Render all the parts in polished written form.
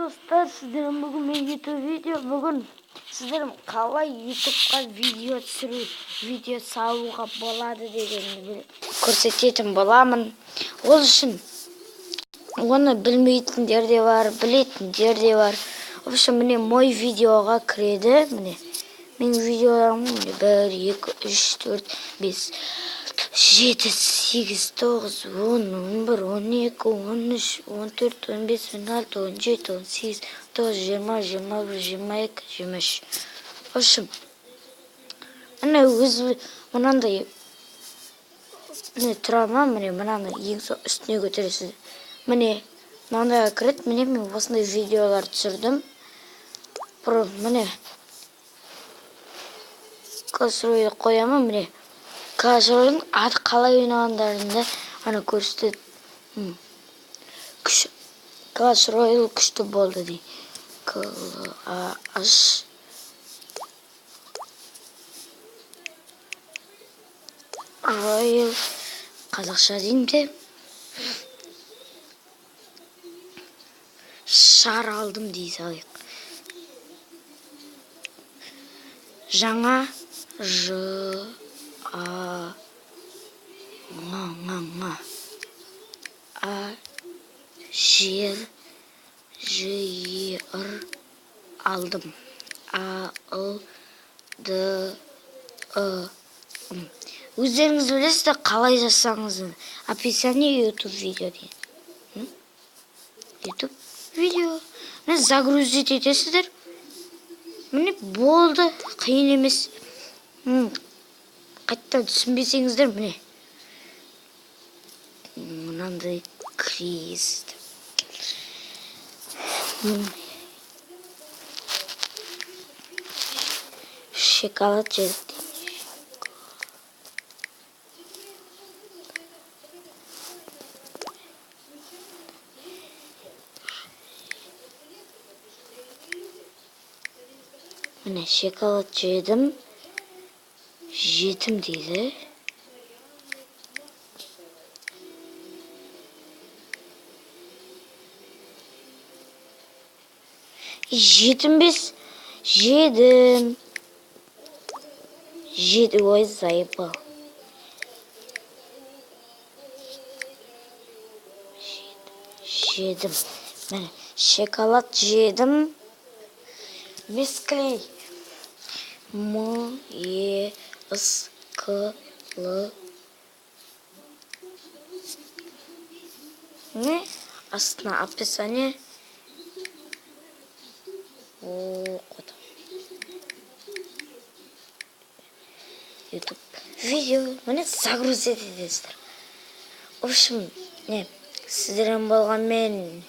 Достар, сіздермен бүгін мен YouTube видео. Бүгін сіздер қалай YouTubeқа видео түсіру, видео салуға болады дегенді көрсететін боламын. Ол үшін оны білмейтіндер де бар, білетіндер де бар. В общем, міне, мой видеоға кіреді. Міне, менің видеоларым, міне: 1, 2, 3, 4, 5, 7, 8, 9, 10, 11, 12, 13, 14, 15, 16, 17, 18, 19, 20, 21, 22, 23. В общем, міне, өзі мынандай, міне, тұра ма, міне, мынаны ең үстіне көтересіз. Міне, мынандайға кіреді. Міне, мен осындай видеолар түсірдім бұрын. Міне, Clash қоямын. Міне, Clash Royale'ның аты қалай ойнағандарын да ана көрсетеді. Күш Clash Royale күшті болды дейді. К Л А H Royale қазақша деймін де, шар алдым дей салайық. Жаңа Ж А Ң Ң Ң А жер, Ж Е Р алдым, А Л Д Ы М. Өздеріңіз білесіздер қалай жазсаңыз. Описание YouTube видео деген. YouTube видео, міне, загрузить етесіздер. Міне, болды, қиын емес. Қайтадан түсінбесеңіздер, міне, мынандай крест. Шоколад жедік. Міне, шоколад жедім, жетім дейді. Жетім бес жедім, жеді. Ой, заебал. Жедім, міне, шоколад жедім. Мисклей, М Е С К Л. Не, астына описание оқыдым. YouTube видео, міне, загрузить етесіздер. В общем, не, сіздермен болған мен,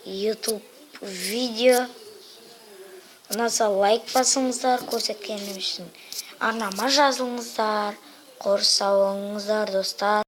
YouTube видео. Ұнаса, лайк басыңыздар, көрсеткенім үшін арнама жазылыңыздар. Қош, сау болыңыздар, достар.